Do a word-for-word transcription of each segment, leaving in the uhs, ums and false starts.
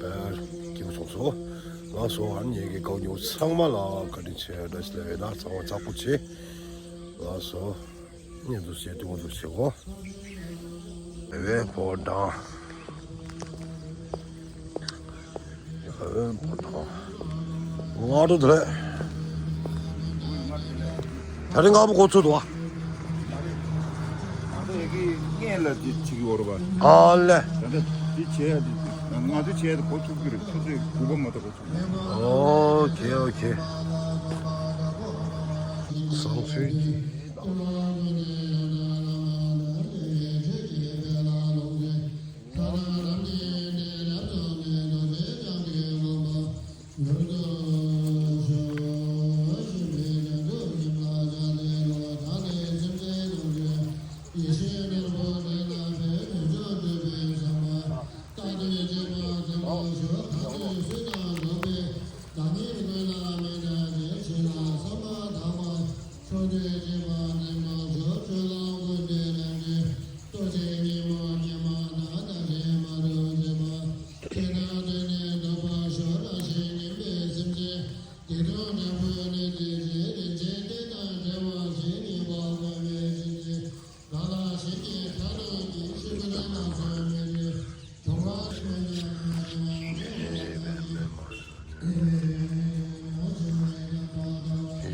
དཔལ་སྐྱིད་པོ་སོང་སོ། ལགས་སོ། ཨ་ནི་ངེད་ཀྱི་གོ་མྱོང་ཚང་མ་ལ་བཀའ་དྲིན་ཆེ། བཀྲ་ཤིས་བདེ་ལེགས། ད་ཚང་མ་ཚགས་པོ་བྱེད། ལགས་སོ། ཉན་དུ་བྱེད། དུ་དུ་བྱེད་གོ། བའི་ཕོ་བྲང་། བའི་ཕོ་བྲང་། ང་རོ་དེ་རེད། ད་རིང་ང་བོ་གོ་ཚོད་དུ་བ། ང་ཚོ་ཡི་གེ་ལ་འདི་བྱེད་ཀྱི་ཡོད་རེད་པ། ཨ་ལེ། ད་ལྟ་འདི་བྱས་ཡ་འདི་ང་ཚོ་བྱས་ཡ་འདི་གོ་ཚུགས་ཀྱི་རེད། ཆུ་ཚོད་དགུ་པ་མ་གཏོགས་གོ་ཚུགས། ཨོ་ཁེ་ཨོ་ཁེ། བཟང་ཚུལ་གྱི།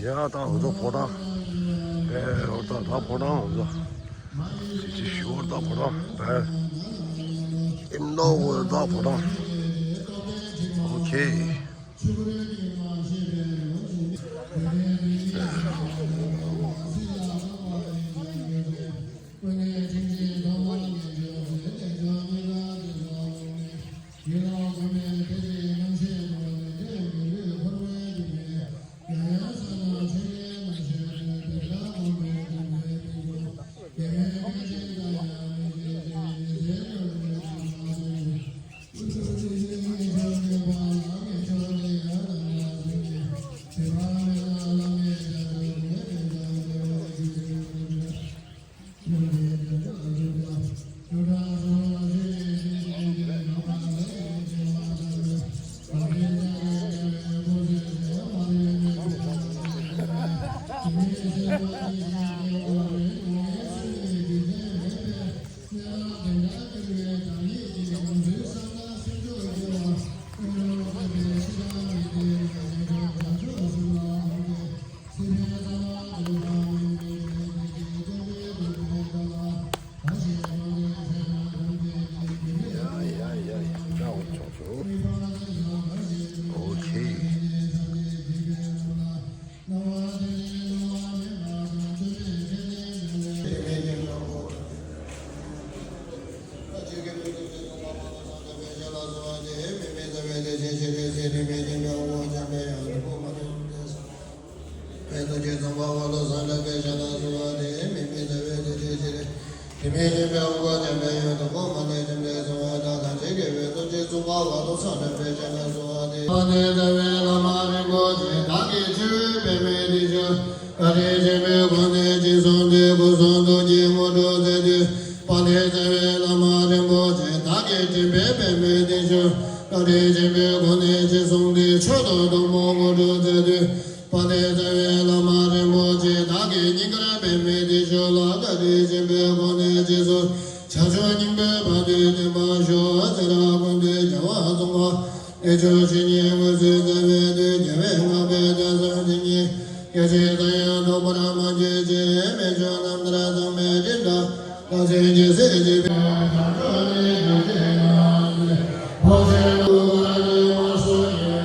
ཡ་ད་འོ་ད་ཕོ་བྲང་། ཨེ་འོ་ད་ད་ཕོ་བྲང་འོ་ད། ཅི་ཞུ་འོ་ད་ཕོ་བྲང་། ཨེ་ཨིམ་ནོ་འོ་ད་ཕོ་བྲང་། ཨོ་ཁེ། ཨོ་ཁེ། པ་དེ་རྩ་བའི་བླ་མ་རིན་པོ་ཆེ་བདག་གི་སྙིང་གར་ཕེབས་པའི་དེ་ཞུ་ལ་བཀའ་དྲིན་ཆེན་པོའི་སྒོ་ནས་རྗེས་སུ་ཕྱག་མཆོག་སྙིང་པོའི་བར་དུ་བརྟན་པར་ཤོག་ཚེ་རབས་ཀུན་ཏུ་རྒྱལ་བ་ཙོང་ཁ་ལས་མཆོག་བཤེས་གཉེན་དངོས་སུ་མཛད་པའི་མཐུས་རྒྱལ་བའི་བསྔགས་པའི་གཏེར་གསུམ་དེ་ཉིད་སྐད་ཅིག་ཙམ་ཡང་ལྡོག་པར་མ་གྱུར་ཅིག་སྨན་མཆོག་རྣམ་ཐར་ཚང་མའི་སྤྲིན་བྲལ། བདག་ཆེན་རྒྱལ་སྲས་འཇིགས་པའི་བདག་ཆོས་ནི་རྒྱུ་ཅན་ནམ་འཕགས་ཆེན་ནམ་མཁའ་ནི་མ་སོ་ཡི།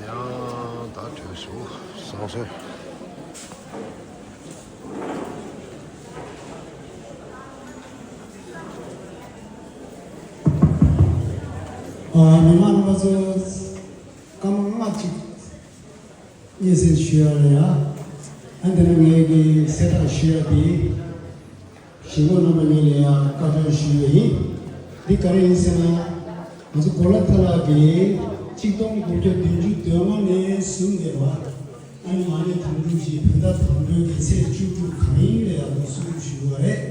ཡང་ད་གྲོས་སུ་བཟང་སོང་། ཨ། མི་མང་རྣམ་པ་ཚོ། སྐར་མ་ལྔ་གཅིག་སྙན་སེང་ཞུ་ཡ་ལ་ཡ། ཨ། འདི་ནི་ངའི་གི་གསལ་བསྒྲགས་ཞུ་ཡ་དེ། གཞིས་འགོ་རྣམ་པ་གཉིས་ལ་ཡང་བཀའ་འཁྲོལ་ཞུས་པ་ཡིན། འདི་ག་རེ་ཡིན་ཟེར་ན། ང་ཚོ་གོ་ལ་ཐ་ལག་གིས་གཅིག་སྟོང་དགུ་བརྒྱ་བདུན་ཅུ་དོན་ལྔ་ནས་བཟུང་སྟེ་བ། ཨ་ནི་མ་ཎི་དམ་ཕྲུག་ཅིག་བོད་ཟླ་དང་པོའི་གི་ཚེས་བཅུ་དྲུག་གང་ཡིན་ལ་ཡང་སློབ་གསོ་ཞུ་བ་རེད།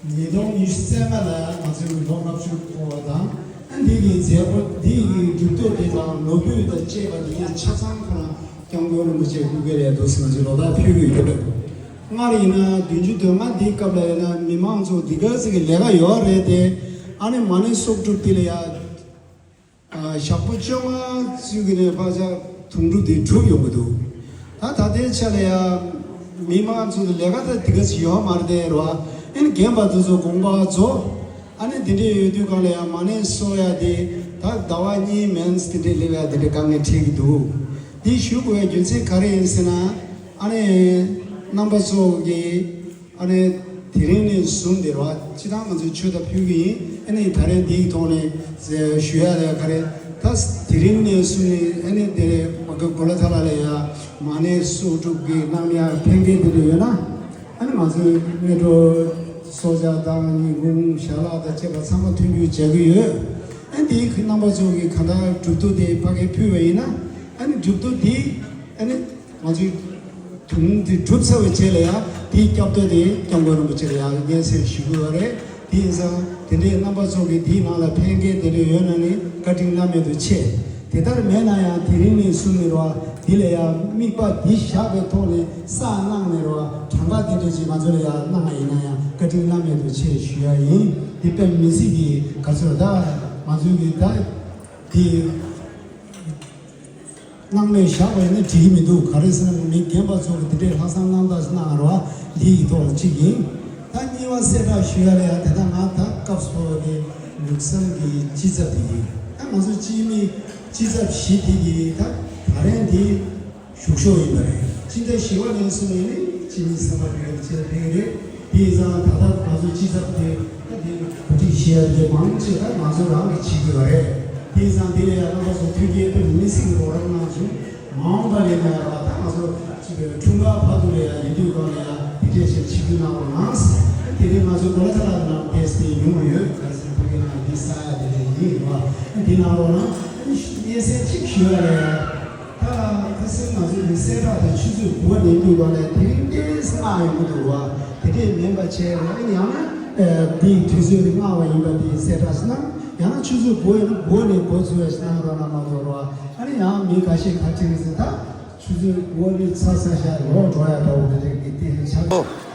ཉིས་སྟོང་ཉི་ཤུ་རྩ་ལྔ་ལ་ང་ཚོའི་ལོ་ལྔ་བཅུ་འཁོར་བ་དང་། ཨ། འདི་གི་མཛད་སྒོ་འདི་གི་གྲུབ་ཐོབ་དེ་དང་ལོ་ཕུད་དང་བཅས་པ་དེ་གའི་ཆ་ཚང་ཁོ་རང་སྐྱབས་མགོན་རིན་པོ་ཆེ་སྐུ་སྒེར་ལ་འདུག་སེ་ང་ཚོས་ལོ་རྟགས་ཕུལ་གྱི་ཡོད་རེད། སྔར་ཡིན་ན་བདུན་ཅུ་དོན་ལྔ་འདིའི་སྐབས་ལ་ཡིན་ན་མི་མང་ཚོ་འདི་ག་ཚོད་ཀྱི་ལས་ཀ་ཡོད་རེད་དེ། ཨ་ནི་མ་ཎི་གསོག་སྒྲུབ་དེ་ལ་ཡ། ཨ། ཞག་པོ་བཅོ་ལྔ་ཚུད་ཀྱི་ནས་ཕར་ཆག་དུང་སྒྲུབ་དེ་གྲུབ་ཡོང་གི་འདུག་ད་ད་ལྟའི་ཆ་ལ་ཡ། མི་མང་ཚོ་ལས་ཀ་ད་དེ་ག་ཚོད་ཡོད་མ་རེད་དེ་རེད་བ། ཨ་ནི་རྒན་པ་དེ་ཚོ་དགོངས་པ་རྫོགས། ཨ་ནི་དེ་འདྲས་ཡོད་དུས་གང་ལ་ཡ་མ་ཎི་གསོག་ཡ་དེ་ད་ཟླ་བ་གཉིས་མིན་དེ་འདྲས་སླེབས་ཡ་དེ་འདྲས་དཀའ་ངལ་འཕྲད་ཀྱི་འདུག་འདི་ཞུ་དགོས་པའི་རྒྱུ་མཚན་ག་རེ་ཡིན་ཟེར་ན། ཨ་ནི་རྣམ་པ་ཚོ་གི། ཨ་ནི་དེ་རིང་ནས་བཟུང་སྟེ་ར་བ། སྤྱིར་བཏང་ང་ཚོས་ཆོས་ད་ཕུལ་གྱི་ཡིན། ཨ་ནི་ད་རེས་འདིའི་ཐོག་ནས་ཞུ་ཡ་ལ་ག་རེ། ད་དེ་རིང་ནས་བཟུང་ནས་ཨ་ནི་དེ་རེད། མ་གི་གོ་ལ་ཐ་ལ་ལ་ཡ་མ་ཎི་གསོག་སྒྲུབ་ཀྱི་གནང་ཡ་ཕན་ཁེ་དེ་འདྲ་ཡོད་ན། ཨ་ནི་ང་ཚོས་མལ་གྲོ་གསོལ་ཇ་དང་ཉིན་གུང་ཞལ་ལག་དང་བཅས་པ་ཚང་མ་མཐུན་འགྱུར་བྱ་གི་ཡོད། ཨ་ནི་དེའི་རྣམ་པ་ཚོ་གི་གང་ལྟར་གྲུབ་ཐོབ་དེ་ཕ་གིར་ཕུལ་བ་ཡིན་ན། ཨ་ནི་གྲུབ་ཐོབ་དེ་ཨ་ནི། ང་ཚོས་དུང་དེ་གྲུབ་ཚར་བའི་རྗེས་ལ་ཡང་དེའི་སྐྱབས་ཐོ་དེ་སྐྱབས་མགོན་རིན་པོ་ཆེ་ལ་ཡང་སྙན་སེང་ཞུ་དགོས་པ་རེད། དེ་ཡིན་ཙང་དེ་འདྲའི་རྣམ་པ་ཚོ་གིས་དེའི་ནང་ལ་ཕན་ཁེ་དེ་འདྲ་ཡོད་ན་ནི་བཀའ་དྲིན་བླ་མེད་དུ་ཆེ། དེ་ལྟར་མེད་ན་ཡང་དེ་རིང་ནས་བཟུང་ནས་ར་བ་འདི་ལ་ཡང་དམིགས་པ་འདི་བཞག་པའི་ཐོག་ནས་ས་གནང་ནས་ར་བ་གྲངས་ཀ་དེ་འདྲ་ཅིག་ང་ཚོ་ལ་ཡང་གནང་བ་ཡིན་ན་ཡང་བཀའ་དྲིན་བླ་མེད་དུ་ཆེ་ཞུ་ཡ་ཡིན། འདི་དཔེ་མི་སྲིད་ཀྱི་ག་ཚོད་ད་ང་ཚོའི་གི་ད་འདི། སྣང་མེད་བཞག་པ་ཡིན་ན་འགྲིག་གི་མི་འདུག་ག་རེ་ཟེར་ན་མི་རྒན་པ་ཚོ་གི་དེ་འདྲའི་ལྷག་བསམ་རྣམ་དག་ཞིག་གནང་རོགས། འདི་ཡི་ཐོག་ལ་གཅིག་ཡིན། ད་གཉིས་པ་གསལ་བསྒྲགས་ཞུ་ཡ་ལ་ཡ་དེ་ད་ང་ད་སྐབས་སུ་བབས་པའི་ལུགས་བསམ་གྱི་སྤྱི་ཚབ་དེ་ཡིན། ད་ང་ཚོ་སྤྱི་མི་སྤྱི་ཚབ་བཞི་དེ་གི་ད་ད་རན་དེ་བཞུགས་ཤོག་ཡིན་པ་རེད། སྤྱི་ཟླ་བཞི་པ་ནས་བཟུང་ནས་ནི་སྤྱི་མི་སེམས་པ་སྒྲིལ་ཡོད་ཅེས་ཕེབས་རེད། དེ་ཡིན་ཙང་ད་ལྟ་ང་ཚོ་སྤྱི་ཚབ་དེ་ད་དེ་གོ་སྒྲིག་བྱེད་ཡ་དེ་མང་ཆེ་ད་ང་ཚོ་རང་གིས་བྱེད་དགོས་པ་རེད། དེ་ཡིན་ཙང་དེ་ལ་ཡང་རྣམ་པ་ཚོ་མཐུན་རྐྱེན་དཔེ་མི་སྲིད་རོགས་རམ་གནང་བྱུང་། མ་འོངས་པ་ལས་ན་ཡང་ད་ང་ཚོ་ཅིག་འཁྲུངས་སྐར་བར་དུ་ལ་ཡང་ཡིན་དུས་གང་ལ་ཡང་དེ་འདྲས་བྱས་ཆིབས་བསྒྱུར་གནང་རོགས་གནང་། དེ་རིང་ང་ཚོ་གོ་ལ་ཐ་ལག་ནང་བསྡད་དེ་ཡོང་བ་ཡོད། ག་རེ་ཟེར་ན་ཕ་གི་ནང་འདི་ས་ཡ་དེ་འདྲས་ཡིན་རེད་བ། དེ་གནང་རོགས་གནང་། སྙན་སེང་གཅིག་ཞུ་ཡ་ལ་ཡང་། ད་ཁ་སང་ང་ཚོའི་གསལ་བསྒྲགས་དེ་ཆུ་ཚོད་དགུ་པ་ནས་འདུག་ག་ལས་དེ་རིང་ཏོག་ཙམ་ལངས་ཡོང་གི་འདུག་བ། དེ་འདྲས་མིན་པ་བྱས་རོགས། ཡང་ན་འདིའི་དུས་ཚོད་དེ་སྔ་བ་ཡིན་པ་དེ་གསལ་བསྒྲགས་ཤིག་གནང་། ཡང་ན་ཆུ་ཚོད་དགུ་པ་ཡིན་ན་དགུ་པ་ནས་འགོ་ཚུགས་པ་ཞིག་གནང་རོགས་གནང་མ་གཏོགས་རོགས། ཨ་ནི་ཡང་མི་ཁ་ཤས་ཁ་ཅིག་ཟེར་ད་ཆུ་ཚོད་དགུ་པ་ནས་ཚར་ཚར་ཤག་ལོག་འགྲོ་ཡ་འདྲ་བོ་དེ་འདྲས་ཀྱི་དེ་ཆགས།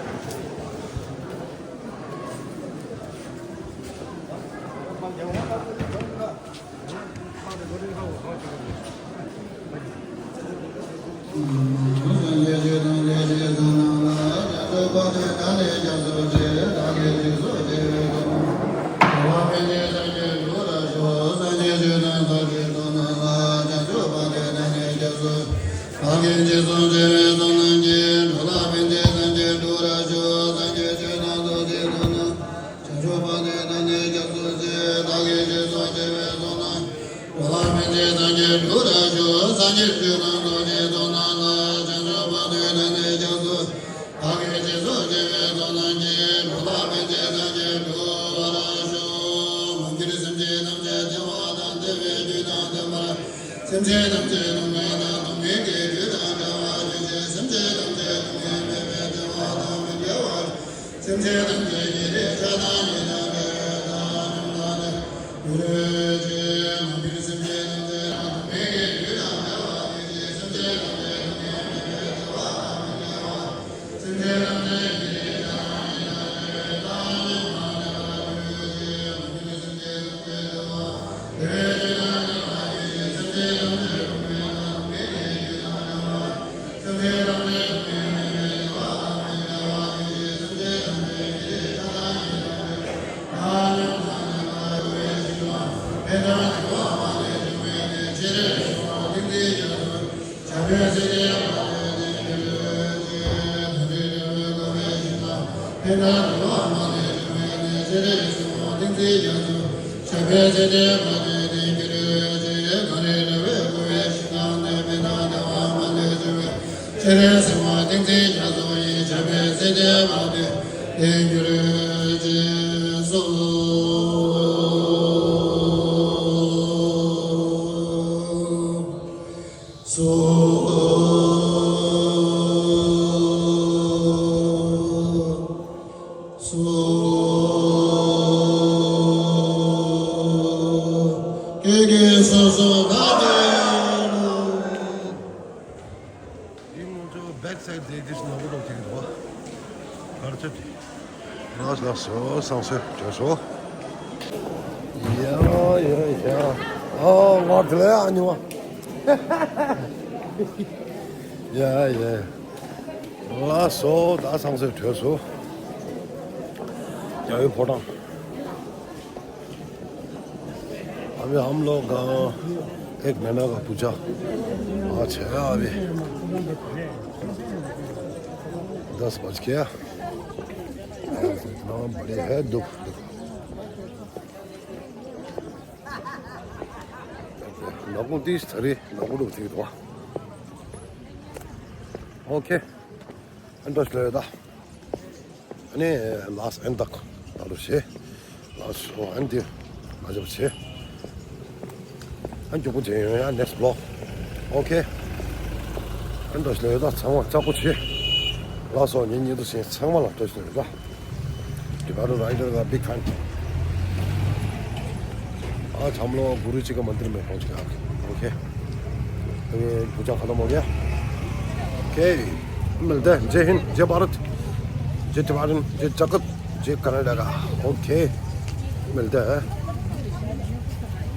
འགྲུབ་པར་ཤོག་སངས་རྒྱས་ཆོས་དང་ཐུགས་རྗེ་ཚོགས་རྣམས་ལ། བྱང་ཆུབ་བར་དུ་བདག་ནི་སྐྱབས་སུ། བདག་གིས་སྦྱིན་སོགས་བགྱིས་པའི་ཚོགས་རྣམས་ཀྱིས། འགྲོ་ལ་ཕན་ཕྱིར་སངས་རྒྱས་འགྲུབ་པར་ཤོག་མ་གྱུར་སེམས་ཅན་ཐམས་ཅད་བདེ་བ་དང་བདེ་བའི་རྒྱུ་དང་ལྡན་པར། སེམས་ཅན་ཐམས་ཅད་སྡུག་བསྔལ་དང་སྡུག་བསྔལ་གྱི་རྒྱུ་དང་བྲལ་བར་གྱུར་ཅིག་སེམས་ཅན་ཐམས་ཅད་སྡུག་བསྔལ་མེད་པའི་བདེ་བ་དང་མི་འབྲལ་བར། སེམས་ཅན་ཐམས་ཅད་ཀྱི་བདེ་བྱ་དང་ཉེ་དང་འབྲལ་བའི་དང་ཉམས་དང་ནི། ཡུལ་ཅན་མ་གྱུར་སེམས་ཅན་ཐམས་ཅད་ལ་སྡུག་བསྔལ་གྱི་རྒྱུ་དང་བྲལ་བར་གྱུར་ཅིག་སེམས་ཅན་ཐམས་ཅད་སྡུག་བསྔལ་མེད་པའི་བདེ་བ་དང་མི་འབྲལ་བར། སེམས་ཅན་ཐམས་ཅད་ཀྱི་བདེ་བྱ་དང་ཉེ་དང་འབྲལ་བའི་དང་ཉམས་དང་ནི། ཡུལ་ཅན་མ་གྱུར་སེམས་ཅན་ཐམས་ཅད་བདེ་བ། བདེ་བའི་རྒྱུ་དང་ཉེ་བར་གྱུར་ཅིག་སེམས་ཅན་ཐམས་ཅད་སྡུག་བསྔལ་དང་སྡུག་བསྔལ་གྱི་རྒྱུ་དང་བྲལ་བར། སེམས་ཅན་ཐམས་ཅད་སྡུག་བསྔལ་མེད་པའི་བདེ་བ་དང་མི་འབྲལ་བར་གྱུར་ཅིག་སེམས་ཅན་ཐམས་ཅད་ཀྱི་བདེ་བྱ་དང་ཉེ་དང་འབྲལ་བའི་དང་ཉམས་དང་ནི། ཕན་བཏགས་དགེ་བ་མ་ལུས་འབྱུང་བའི་གནས། སྤྱན་རས་གཟིགས་དབང་ཏིང་འཛིན་རྒྱ་མཚོ། ཞབས་པད་སྲིད་མཐའི་བར་དུ་བརྟན་གྱུར་ཅིག་ད་རེས་ར་བའི་གོ་བའི་ཞིང་ཁམས། ཕན་བཏགས་དགེ་བ་མ་ལུས་འབྱུང་བའི་གནས། སྤྱན་རས་གཟིགས་དབང་ཏིང་འཛིན་རྒྱ་མཚོ། ཞབས་པད་སྲིད་མཐའི་བར་དུ་བརྟན་གྱུར་ཅིག་ད་རེས་ར་བའི་གོ་བའི་ཞིང་ཁམས་ནས། ཕན་བཏགས་དགེ་བ་མ་ལུས་འབྱུང་བའི། སྤྱན་རས་གཟིགས་དབང་ཏིང་འཛིན་རྒྱ་མཚོ་ཡི། ཞབས་པད་སྲིད་མཐའི་བར་དུ་བརྟན་གྱུར་ཅིག་གསོལ། སོ། སོ། ཀྱེ་ཀྱེ་སོ་སོ་བདག་གིས་ནོ། འདི་ང་ཚོ་བེག་སའིཌ་དེ་འདི་ནག་པོ་འདུག་ཅིག་འདུག་ག་རེ་ཚོད་དེ། ལགས་ལགས་སོ་སང་སོ་དྲོས་སོ། ཡ་ཡ་ཡ། ཨ་ང་དེ་ལ་ཡ་ཉོ་བ། ཡ་ཡ། ལགས་སོ་ད་སང་སོ་དྲོས་སོ། རྒྱ་བོད་ཕོ་བྲང་། अभी हम लोग, अ, एक महीना का पूजा। अच्छा है अभी। दस बज गया। इतना बड़े है धूप। ནག་པོ་ཏིས་ཚ་རེད། ནག་པོ་འདུག་ཅིག་འདུག་ཨ། ཨོ་ཁེ། ཨན་ཏོ་ཤི་ལོ་ཡོད་ད། ཨ་ནི་ལཱས་ཨན་ཏག་ད་ལོ་ཤེ། ལཱས་ཨོ་ཨན་ཏི་མ་ཇབ་ཤེ། ཨན་མགྱོགས་པོ་བྱས་ཡོང་ཡ་ནེགསི་བི་ལོག་ཨོ་ཁེ། ཨན་ཏོ་ཤི་ལོ་ཡོད་ད་ཚང་མ་ལྕགས་པོ་ཆེ། ལགས་སོ་ངེད་གཉིས་དུ་ཞེས་ཚང་མ་ལ་ལྟོས་ཤིག་རེད་ད། Tibetan rider का big fan। आज हम लोग गुरु जी का मंदिर में पहुंच गया। ओके। तो ये पूजा खत्म हो गया। ओके। मिलते हैं। जय हिंद, जय भारत, जय तिवारी, जय जगत, जय कर्नाटका। ओके। मिलते हैं।